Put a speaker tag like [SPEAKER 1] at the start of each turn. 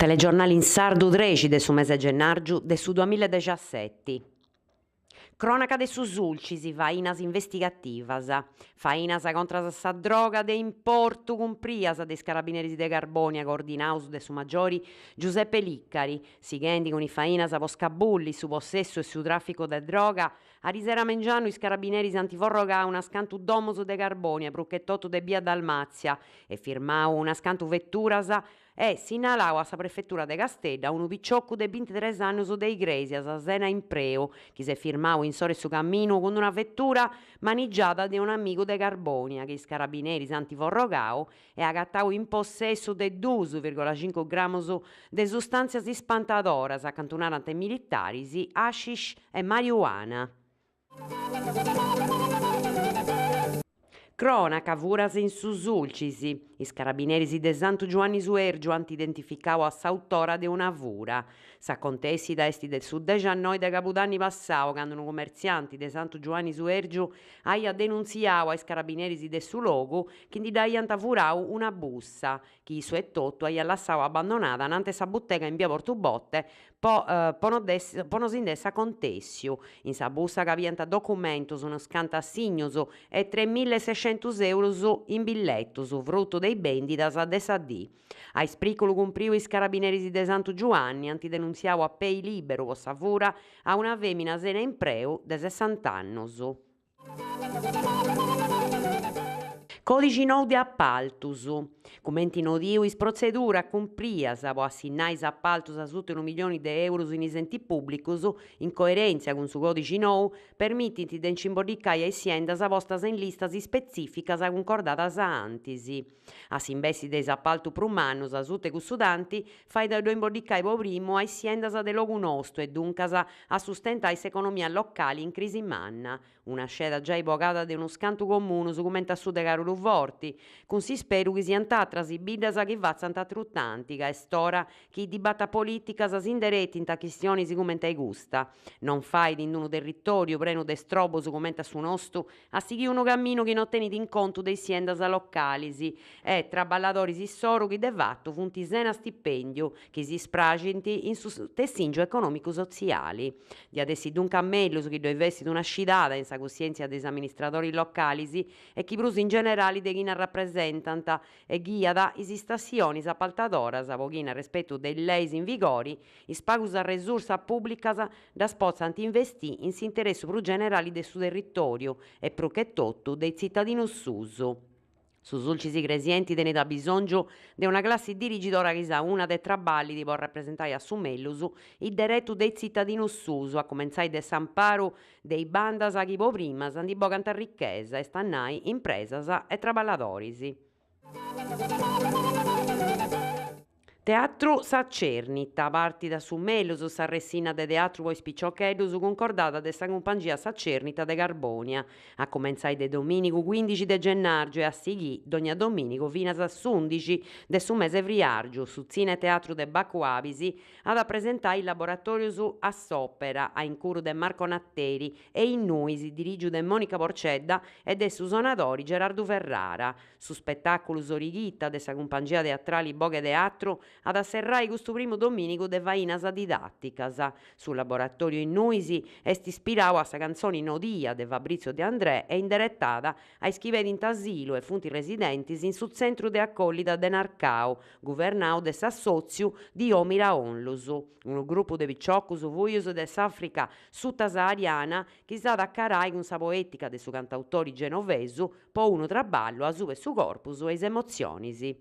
[SPEAKER 1] Telegiornali in sardu trexi de su mese gennàrgiu de su duamilla e dexaseti. Crònaca de su Sulcis, fainas investigativas. Fainas contras a sa droga de importu cumprias de is carabineris de Carbònia coordinaus de su magiori Giuseppe Licari, sighendi cun is fainas po scabulli su possessu e su tràficu de droga, Arisera mengianu is carabineris ant forrogau unas cantu domos de Carbònia, prus che totu de bia Dalmàtzia, e firmau unas cantu veturas e sinnalau a sa prefetura de Casteddu a unu piciocu de bintitres annus de Igrèsias sena impreu, chi s'est firmau in s'oru 'e su caminu cun una vetura manigiada de un'amigu de Carbònia chi is carabineris ant forrogau e agatau in possessu de dus virgola cincu gramos de sustàntzias ispantadoras, a cantu narant is militaris, hashish e mariuana. Crònaca, furas in su Sulcis. Is carabineris de Santu Giuanni Suèrgiu ant identificau a s'autora de una fura. S'acontèssida est de su dexannoi de cabudanni passau, candu unu cumertzianti de Santu Giuanni Suèrgiu aiat denuntziau a is carabineris de su logu chi ndi dd'aiant furau una bussa, chi issu etotu aiat lassau abbandonada anante sa butega in bia Portu Botte po po no po no si nd'essi acontèssiu. In sa bussa cabiant documentus, unus cantu assignus e tremilla e sescentus eurus in billetus, frutu de is bèndidas de sa dì. A ispriculu cumpriu is carabineris de Santu Giuanni ant denuntziau a pei liberu po sa fura a una fèmina sena impreu de sessant'annus. Còdixi nou de apaltus. Cumenti nodiu is protzeduras cumprias po assinnai is apaltus asuta unu milioni de eurus in is entis pùblicus, in coerèntzia cun su còdixi nou, permitint de nci imboddicai a is siendas postas in listas ispetzìficas cuncordadas antis. A s'imbessi de is apaltus prus mannus asuta 'e cussu tanti, fait a ddu imboddicai po primu a is siendas de logu nostu e duncas a sustentai s'economia locali in crisi manna, una sceda giai bogada de unus cantu comunus cumenti a su de Caruluforti, cun s'isperu chi siant atras is biddas chi fatzant atrutanti, ca est ora chi is dibatas polìticas s'inderetint a chistionis cumenti a custa. Non fait in unu territòriu prenu de strobus cumenti a su nostu a sighì unu caminu chi no tenit in contu de is siendas localis e traballadoris issoru chi de fatu funt sena stipendiu chi si spraxint in su tessìngiu econòmicu sotziali. Diat essi duncas mellus chi ddoi fessit una scidada in sa cussièntzia de is amministradoris localis e chi prus in generali de chini arrapresentant e ghiat is istassionis apaltadoras po chi in arrespetu de is leis in vigori is pagus arresursas pùblicas ddas potzant investì in s'interessu prus generali de su territòriu e prus che totu de is tzitadinus suus. Su Sulcis Igresienti tenit abisòngiu de una classi dirigidora chi s'aunat e traballit po arrepresentai a su mellus is deretus de is tzitadinus suus, a cumentzai de s'amparu de is bandas chi po primas ndi bogant arrichesa, est a nai impresas e traballadoris. Teatru Sa Cernita, partit a su mellus s'arressina de teatru po is piciocheddus cuncordada de sa cumpangia Sa Cernita de Carbònia, a cumentzai de domìnigu cuindixi de gennàrgiu e a sighì dogna domìnigu finas a s'undixi de su mese friàrgiu, su Tzine Teatru de Bacu Abis at a presentai is laboratòrius A s'òpera, a incuru de Marco Natteri e In Nuis, dirìgiu de Monica Porcedda e de su sonadori Gerardu Ferrara. Su spetàculu Sorighita de sa cumpangia teatrali Boghe Teatru at a serrai custu primu domìnigu de fainas didàticas. Su laboratòriu In Nuis est ispirau a sa cantzoni Nodia de Fabrizio De André e inderetada a is chi pedint asilu e funt residentis in su tzentru de acollida de Narcau, guvernau de s'assòtziu Diomira Onlus, unu grupu de piciocus fuius de s'Àfrica sutasahariana chi s'at a acarai cun sa poètica de su cantautori genovesu po unu traballu asuba 'e su corpus e is emotzionis.